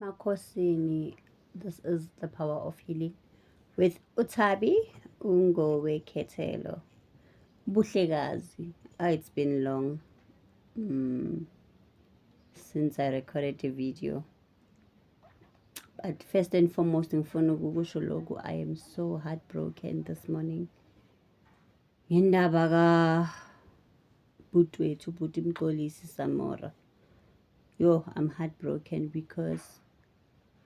Makhosini, this is The Power of Healing with uThabi Ungowekhethelo. Buhlekazi, ah, it's been long since I recorded a video. But first and foremost, ngifuna ukukusho lokhu, I am so heartbroken this morning. Ngendaba ka bhuti wethu, bhuti Mxolisi Samora. Yo, I'm heartbroken because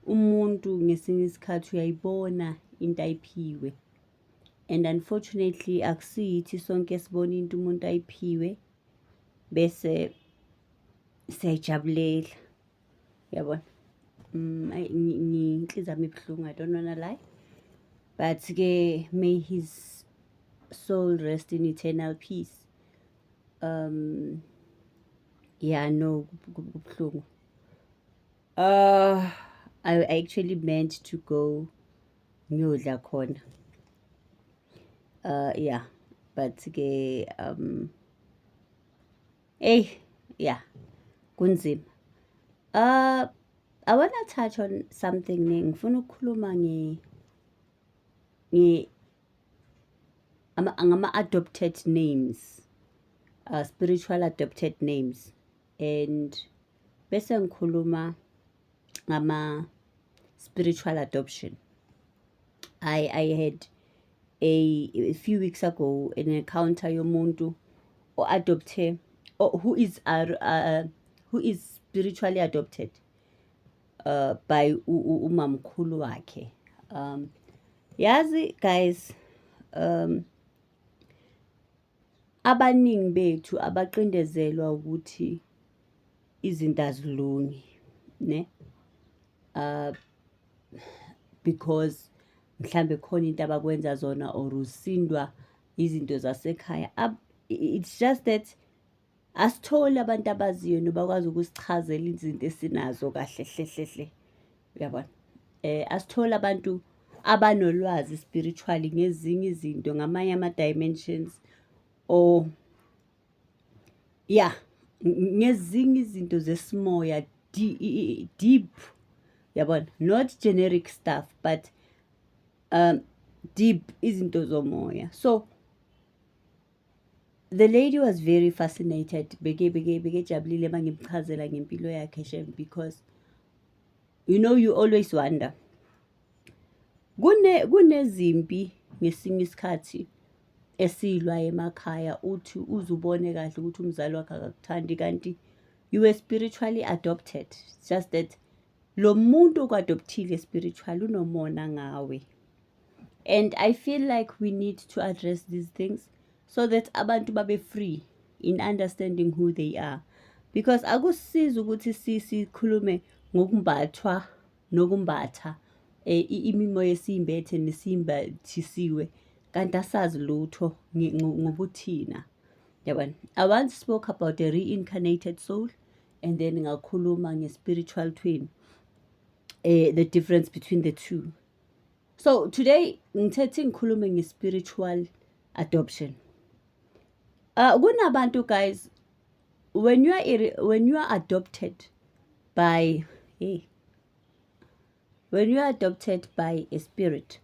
umuntu ngesinye isikhathi uyayibona into ayiphiwe. And unfortunately, akusiyithi sonke sibona into umuntu ayiphiwe bese siyayijabulela. Uyabona? Inhliziyo yami ibuhlungu, I don't wanna lie. But ke may his soul rest in eternal peace. Yeah, no, kubuhlungu. I actually meant to go ngiyodla khona. Yeah, but ke hey, yeah, kunzima. I wanna touch on something ne, ngifuna ukukhuluma nge nge ama ngama adopted names, spiritual adopted names, and bese ngikhuluma ngama spiritual adoption. I had a few weeks ago an encounter yomuntu o-adopte who is spiritually adopted by umamkhulu wakhe. Yazi guys, abaningi bethu abaqindezelwa ukuthi izinto azilungi, ne? Because mhlambe khona into abakwenza zona or usindwa izinto zasekhaya. It's just that asitholi abantu abaziyo nobakwazi ukusichazela izinto esinazo kahle hle hle hle, uyabona? Asitholi abantu abanolwazi spiritually ngezinye izinto, ngamanye ama-dimensions or, yeah, ngezinye izinto zesimoya deep, yabona? Not generic stuff, but deep izinto zomoya. So the lady was very fascinated, beke beke bekejabulile mangimchazela ngempilo yakhe shem, because you always wonder. Kunezimpi ngesinye isikhathi esilwa emakhaya, uthi uze ubone kahle ukuthi umzali wakho akakuthandi, kanti you were spiritually adopted. It's just that lo muntu oku-adoptile spiritually unomona ngawe. And I feel like we need to address these things so that abantu babe free in understanding who they are. Because akusisizi ukuthi sikhulume ngokumbathwa nokumbatha imimoya esiyimbethe nesiyimbathisiwe, kanti asazi lutho ngobuthina. Yabona? I once spoke about a reincarnated soul and then ngakhuluma nge-spiritual twin, the difference between the two. So today ngithethe ngikhulume nge-spiritual adoption. Kunabantu guys, when you are adopted by, hey, when you are adopted by a spirit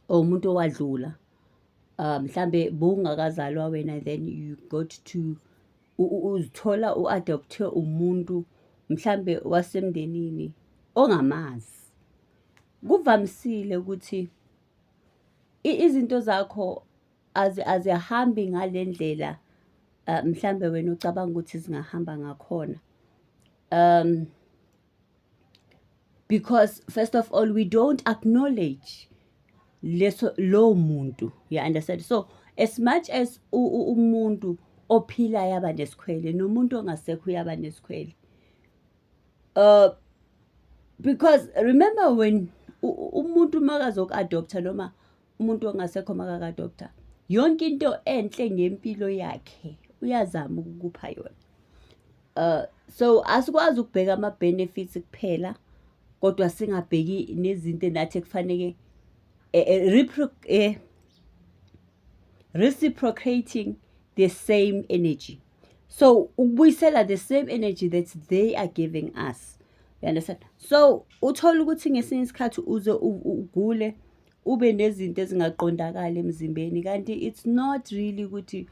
or umuntu owadlula, mhlambe bowungakazalwa wena, then you got to uzithola u-adoptwe umuntu mhlambe wasemndenini ongamazi. Kuvamisile ukuthi izinto zakho azihambi ngale ndlela mhlambe wena ucabanga ukuthi zingahamba ngakhona. Because first of all, we don't acknowledge leso lowo muntu, you understand? So as much as umuntu ophilayo aba nesikhwele, nomuntu ongasekho uyaba nesikhwele. Because remember, when umuntu makazoku-adopta noma umuntu ongasekho makaka-adopta, yonke into enhle ngempilo yakhe uyazama ukukupha yona. So asikwazi ukubheka ama-benefits kuphela, kodwa singabheki nezinto nathi ekufaneke reciprocating the same energy. So ukubuyisela the same energy that they are giving us. You understand? So uthola ukuthi ngesinye isikhathi uze ugule, ube nezinto ezingaqondakali emzimbeni, kanti it's not really ukuthi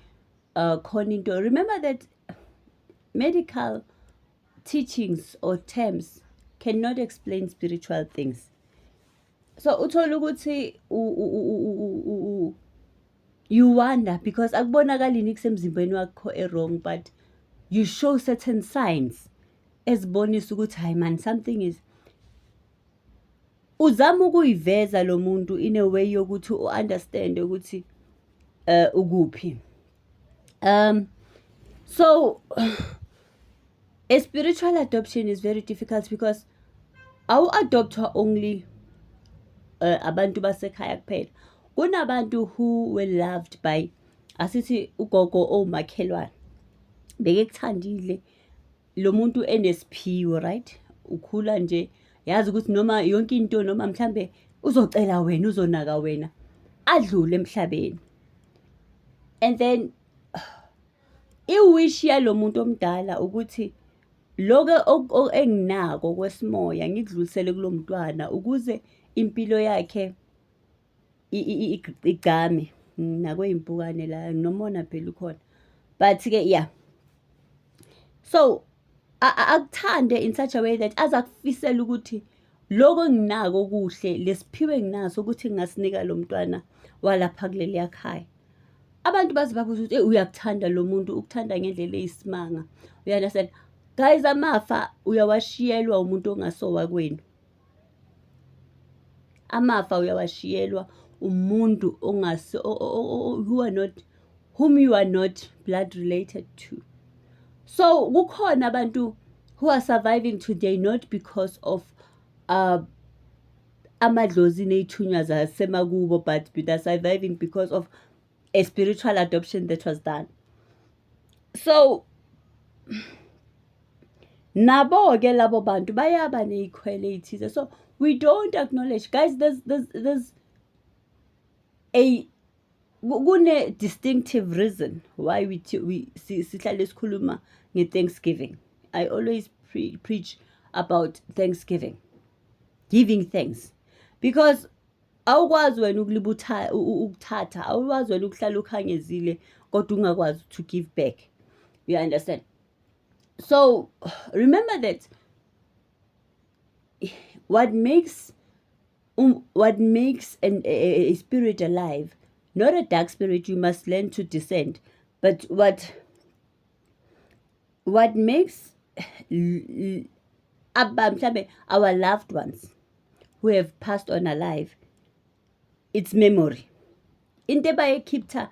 khona into. Remember that medical teachings or terms cannot explain spiritual things. So uthola ukuthi you wonder because akubonakali niks emzimbeni wakho e-wrong, but you show certain signs ezibonisa ukuthi, hayi man, something is. Uzama ukuyiveza lo muntu in a way yokuthi u-understand ukuthi ukuphi. So a spiritual adoption is very difficult because awu-adoptwa only abantu basekhaya kuphela. Kunabantu who were loved by, asithi, ugogo owumakhelwane, bekekuthandile lo muntu enesiphiwo, right? Ukhula nje yazi ukuthi noma yonke into, noma mhlambe uzocela wena, uzonaka wena, adlule emhlabeni, and then i-wish yalo muntu omdala ukuthi lokho enginako kwesimoya ngikudlulisele kulo mntwana ukuze impilo yakhe igcame. Nginakwe iy'mpukane la, nomona phela ukhona, but-ke yeah. So akuthande in such a way that aze akufisele ukuthi lokho enginako okuhle, lesiphiwo enginaso, ukuthi ngingasinika lo mntwana walapha kuleliya khaya. Abantu baze babuze ukuthi, uyakuthanda lo muntu, ukuthanda ngendlela eyisimanga. You understand? Guys, amafa uyawashiyelwa umuntu ongasowakwenu. Amafa uyawashiyelwa umuntu ongase who are not whom you are not blood related to. So kukhona abantu who are surviving today not because of amadlozi ney'thunywa zasemakubo, but they're surviving because of a spiritual adoption that was done. So nabo-ke labo bantu bayaba ney'khwele ey'thize. So we don't acknowledge, guys, there's a kune-distinctive reason why we sihlale sikhuluma nge-Thanksgiving. I always preach about Thanksgiving, giving thanks, because awukwazi wena ukulibutha ukuthatha, awukwazi wena ukuhlala ukhangezile kodwa ungakwazi to give back. You understand? So remember that what makes a spirit alive, not a dark spirit, you must learn to discern, but what makes aba mhlambe our loved ones who have passed on alive, it's memory. Into ebayi-keep-a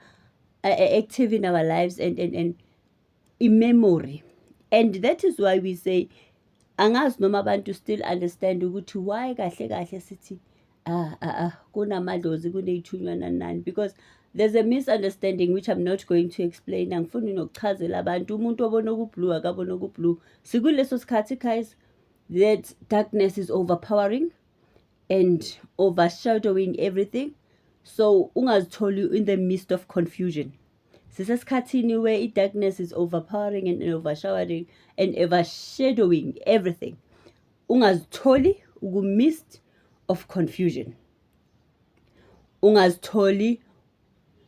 active in our lives and i-memory, and that is why we say, angazi noma abantu still understand ukuthi why kahle kahle sithi ah kunamadlozi, kuney'thunywa, nani nani, because there's a misunderstanding which I'm not going to explain. Angifuni nokuchazela abantu. Umuntu obona oku-blue akabona oku-blue. Sikuleso sikhathi, guys, that darkness is overpowering and overshadowing everything, so ungazitholi in the midst of confusion. Sisesikhathini where i-darkness is overpowering and overshadowing and overshadowing everything. Ungazitholi uku-midst of confusion, ungazitholi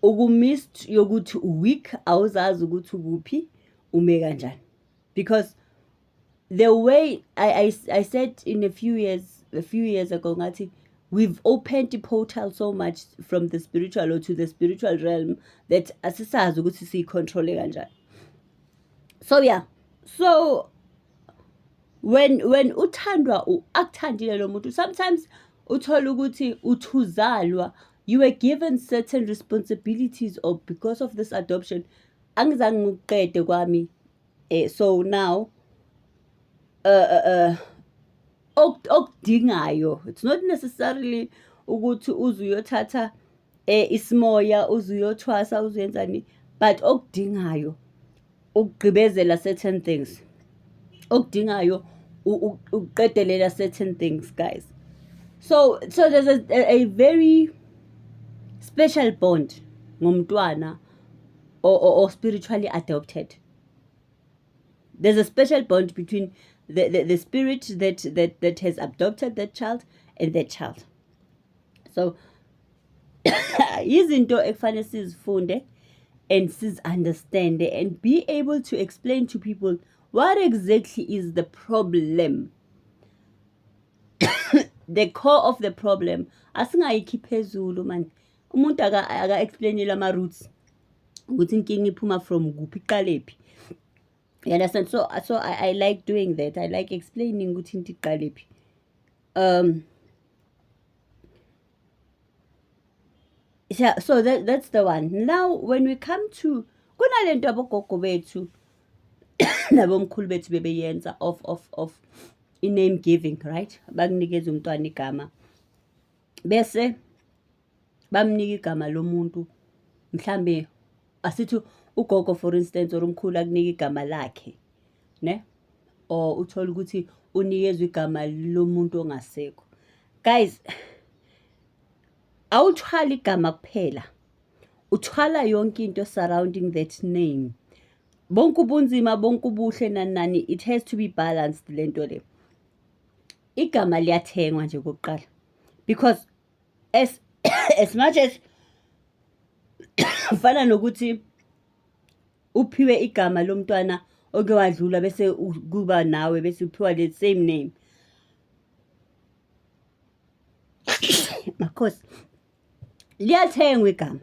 uku-midst yokuthi u-weak, awuzazi ukuthi ukuphi, ume kanjani, because the way I said in a few years ago, ngathi we've opened the portal so much from the spiritual or to the spiritual realm that asisazi ukuthi siyi-control-e kanjani. So yeah, so when uthandwa, akuthandile lo muntu, sometimes uthola ukuthi uthuzalwa, you were given certain responsibilities or because of this adoption, angizange ngikuqede kwami, so now okudingayo, it's not necessarily ukuthi uze uyothatha isimoya, uze uyothwasa, uzuyenzani, but okudingayo ukugqibezela certain things, okudingayo ukuqedelela certain things, guys. So there's a very special bond ngomntwana or spiritually adopted. There's a special bond between the spirit that has adopted that child and that child. So izinto ekufanele sizifunde and sizi-understande and be able to explain to people what exactly is the problem, the core of the problem. Asingayikhi phezulu mani, umuntu aka-explainele ama-roots ukuthi inkinga iphuma from kuphi, iqalephi. You understand? So I like doing that. I like explaining ukuthi into iqalephi. Yeah, so that's the one. Now when we come to kunalento abogogo bethu nabomkhulu bethu bebeyenza of i-name giving, right? Bakunikeza umntwana igama bese bamnika igama lomuntu, mhlambe asithi ugogo for instance or umkhulu akunika igama lakhe, ne? Or uthole ukuthi unikezwe igama lomuntu ongasekho. Guys, awuthwali igama kuphela, uthwala yonke into surrounding that name. Bonke ubunzima, bonke ubuhle, nani nani, it has to be balanced lento le. Igama liyathengwa nje kokuqala, because as much as kufana nokuthi uphiwe igama lomntwana oke wadlula bese kuba nawe bese uphiwa the same name. Makhosi, liyathengwa igama.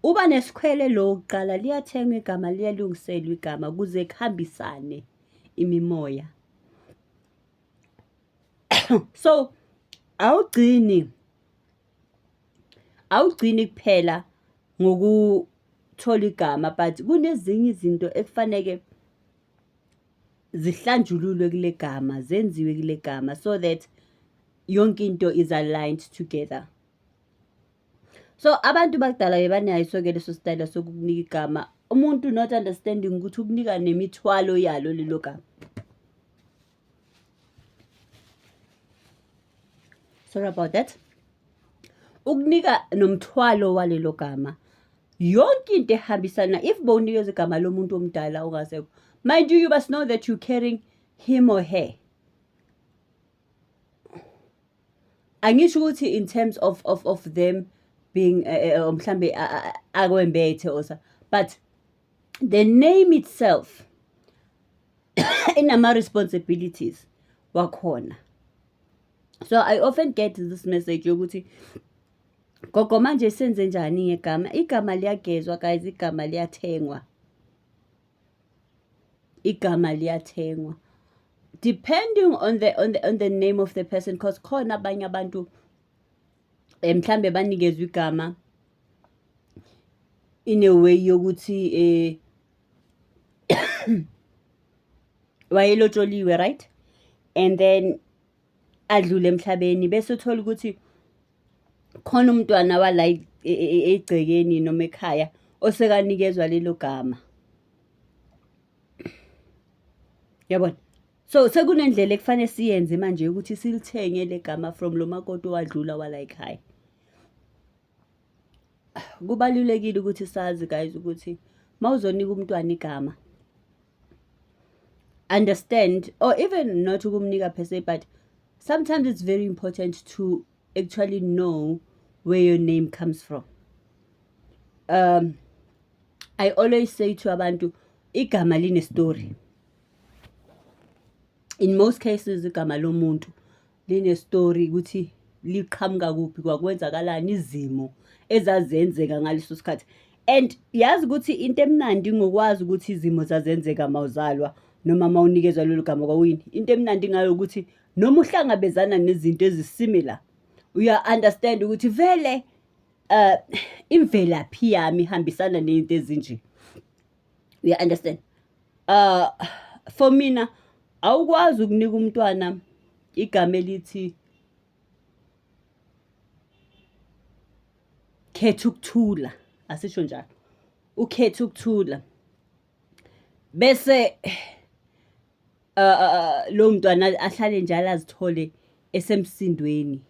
Uba nesikhwele lo kuqala, liyathengwa igama, liyalungiselwa igama ukuze kuhambisane imimoya. So awugcini kuphela ngokuthola igama, but kunezinye izinto ekufaneke zihlanjululwe kule gama, zenziwe kule gama so that yonke into is aligned together. So abantu bakudala bebanaso-ke leso sitayela sokukunika igama, umuntu not understanding ukuthi ukunika nemithwalo yalo lelo gama. Sorry about that. Ukunika nomthwalo walelo gama, yonke into ehambisana. If bowunikeza igama lomuntu omdala ongasekho, mind you, you must know that you carrying him or her. Angisho ukuthi in terms of them being mhlambe akwembethe or so, but the name itself inama-responsibilities wakhona. So I often get this message yokuthi, gogo, manje senze njani ngegama? Igama liyagezwa guys, igama liyathengwa, igama liyathengwa depending on the name of the person, because khona abanye abantu mhlambe banikezwe igama in a way yokuthi wayelotsholiwe, right? And then adlule emhlabeni, bese uthola ukuthi khona umntwana wala egcekeni noma ekhaya osekanikezwa lelo gama. Yabona? So sekunendlela ekufanele siyenze manje ukuthi silithenge le gama from lo makoti owadlula wala ekhaya. Kubalulekile ukuthi sazi guys ukuthi mawuzonika umntwana igama, understand, or even not ukumnika per se, but sometimes it's very important to actually know where your name comes from. I always say to abantu, igama line story. In most cases igama lomuntu line story ukuthi liqhamuka kuphi, kwakwenzakalani, izimo ezazenzeka ngaleso sikhathi. And yazi ukuthi into emnandi ngokwazi ukuthi izimo zazenzeka mawuzalwa noma mawunikezwa lelo gama kwakuyini. Into emnandi ngayo ukuthi noma uhlangabezana nezinto ezi-similar, uya-understand ukuthi vele imvelaphi yami ihambisana ney'nto ezinje. Uya-understand? For mina awukwazi ukunika umntwana igama elithi khetha ukuthula, asisho njalo, ukhetha ukuthula bese lowo mntwana ahlale njalo azithole esemsindweni.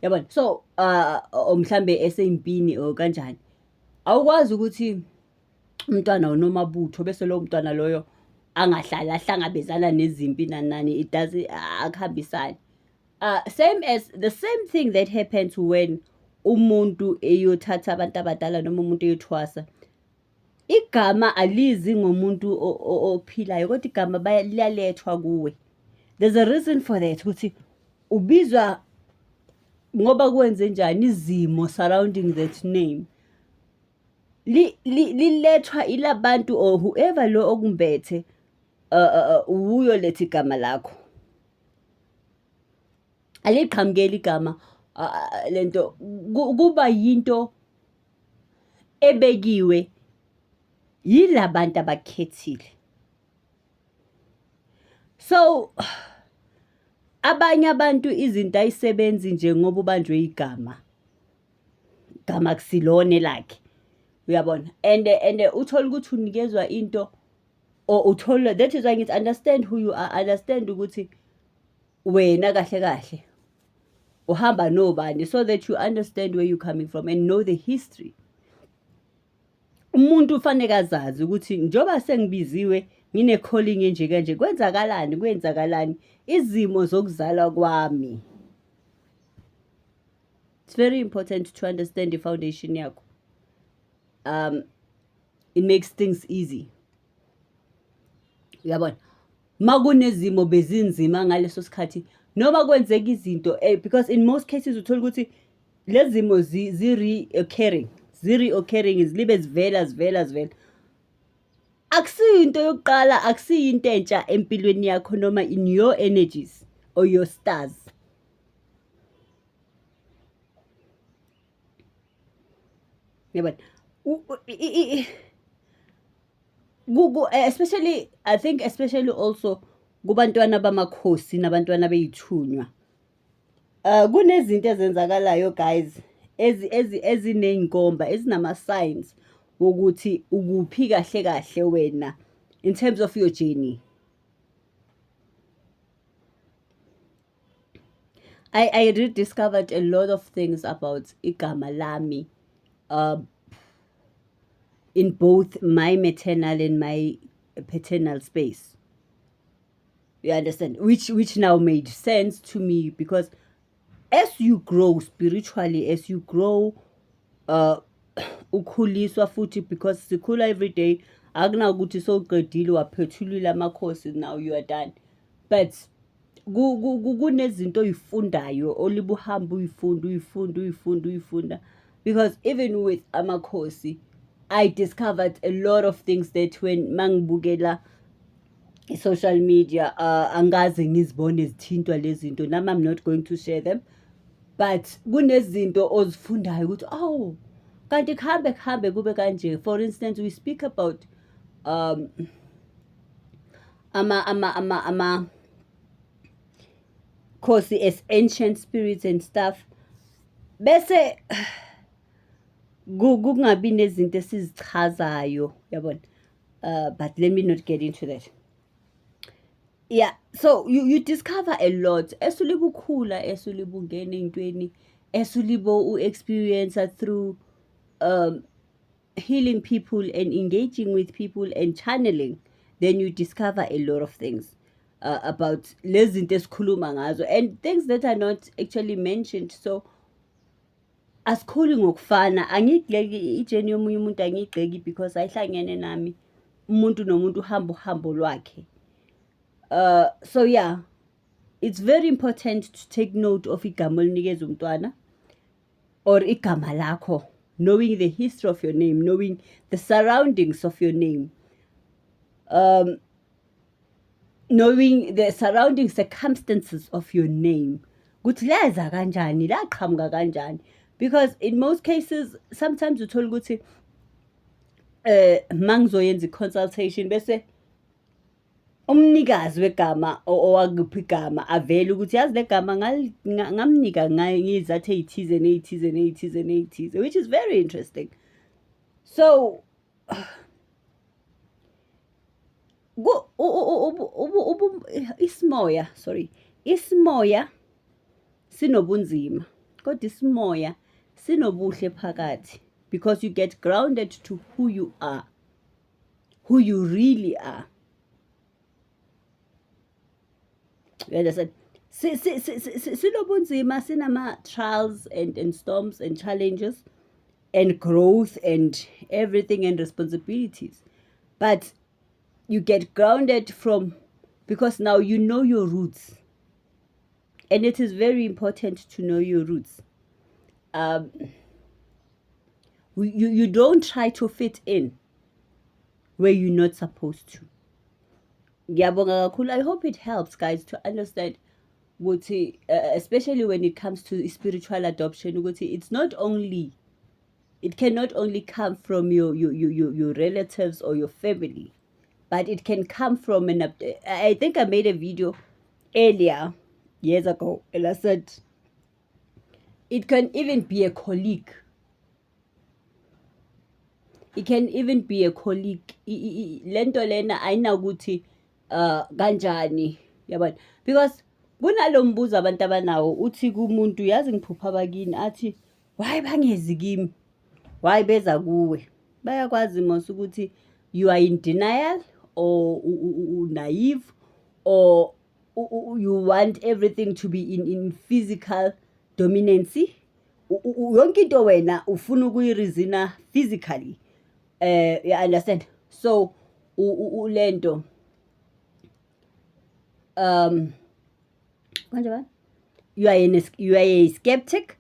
Yabona? So or mhlambe esey'mpini or kanjani. Awukwazi ukuthi umntwana unomabutho bese lowo mntwana loyo angahlali ahlangabezana nezimpi nani nani, it does akuhambisani. Same as the same thing that happens when umuntu eyothatha abantu abadala noma umuntu eyothwasa. Igama alizi ngomuntu ophilayo kodwa igama liyalethwa kuwe. There's a reason for that ukuthi ubizwa ngoba kwenzenjani izimo surrounding that name. Lilethwa ilabantu or whoever lo okumbethe wuye oletha igama lakho. Aliqhamukeli igama lento kuba yinto ebekiwe yila bantu abakukhethile. So, abanye abantu izinto ayisebenzi nje ngoba ubanjwe igama. Igama akusilona elakhe, uyabona? And uthole ukuthi unikezwa into or uthole, that is why ngithi understand who you are, understand ukuthi wena kahle kahle uhamba nobani so that you understand where you coming from and know the history. Umuntu ufaneke azazi ukuthi njengoba sengibiziwe ngine-calling enje kanje, kwenzakalani, kwenzakalani, izimo zokuzalwa kwami. It's very important to understand i-foundation yakho. It makes things easy. Uyabona? Makunezimo bezinzima ngaleso sikhathi noma kwenzeka izinto because in most cases uthola ukuthi lezi zimo zi-reoccurring, zi-reoccurring zilibe zivela zivela zivela. Akusiyo into yokuqala, akusiyo into entsha empilweni yakho noma in your energies or your stars. Yabona? Especially I think especially also kubantwana bamakhosi nabantwana bey'thunywa. Kunezinto ezenzakalayo guys eziney'nkomba ezinama-signs wokuthi ukuphi kahle kahle wena in terms of your journey. I rediscovered a lot of things about igama lami in both my maternal and my paternal space. You understand? Which now made sense to me because as you grow spiritually, as you grow ukhuliswa futhi because sikhula every day, akunakuthi sowuqedile waphethulile amakhosi, now you are done. But kunezinto oyifundayo olibe uhambe uyifunda uyifunda uyifunda uyifunda because even with amakhosi I discovered a lot of things that when mangibukela i-social media angikaze ngizibone zithintwa lezi zinto, nami I'm not going to share them, but kunezinto ozifundayo ukuthi oh kanti kuhambe kuhambe kube kanje. For instance, we speak about ama khosi as ancient spirits and stuff, bese kungabi nezinto esizichazayo, yabona? But let me not get into that. Yeah, so you discover a lot esulibe ukhula, esulibe ungena ey'ntweni, esulibe u-experience through healing people and engaging with people and channeling. Then you discover a lot of things about lezi zinto esikhuluma ngazo and things that are not actually mentioned. So asikhuli ngokufana, angiyigxeki i-journey yomunye umuntu, angiyigxeki because ayihlangene nami. Umuntu nomuntu uhamba uhambo lwakhe. So yeah, it's very important to take note of igama olinikeza umntwana or igama lakho, knowing the history of your name, knowing the surroundings of your name, knowing the surrounding circumstances of your name, ukuthi leza kanjani, laqhamuka kanjani. Because in most cases, sometimes uthola ukuthi mangizoyenza i-consultation bese umnikazi wegama owakuphi igama avele ukuthi yazi le gama ngamnika ngey'zathu ey'thize ney'thize ney'thize ney'thize, which is very interesting. So isimoya, sorry, isimoya sinobunzima, kodwa isimoya sinobuhle phakathi because you get grounded to who you are, who you really are. You understand? Sinobunzima, sinama-trials and storms and challenges and growth and everything and responsibilities, but you get grounded from, because now you know your roots, and it is very important to know your roots. You don't try to fit in where you're not supposed to. Ngiyabonga kakhulu. I hope it helps, guys, to understand ukuthi, especially when it comes to spiritual adoption, ukuthi it cannot only come from your relatives or your family, but it can come from an, I think I made a video earlier years ago and I said it can even be a colleague. It can even be a colleague. Lento lena ayinakuthi kanjani, yabona, because kunalo mbuzo abantu abanawo, uthi kumuntu, "Yazi ngiphupha abakini," athi, "Why bangezi kimi? Why beza kuwe?" Bayakwazi mos ukuthi you are in denial or naive or you want everything to be in physical dominancy. Yonke into wena ufuna ukuyi-reason-a physically, you understand? So lento, manje ba you are a skeptic.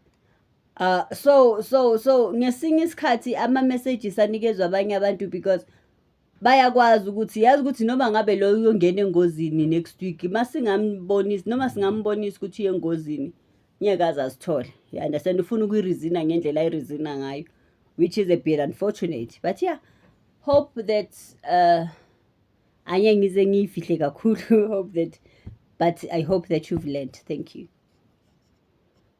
So ngesinye isikhathi ama messages anikezwa abanye abantu because bayakwazi ukuthi, yazi ukuthi noma ngabe lo uyongena engozini next week, masingambonisi noma singambonisa ukuthi uye engozini, ngeke aze azithole. You understand? Ufuna ukuyi-reason-a ngendlela ayi-reason-a ngayo, which is a bit unfortunate. But yeah, hope that, angeke ngize ngiyifihle kakhulu, hope that, but I hope that you've learned. Thank you.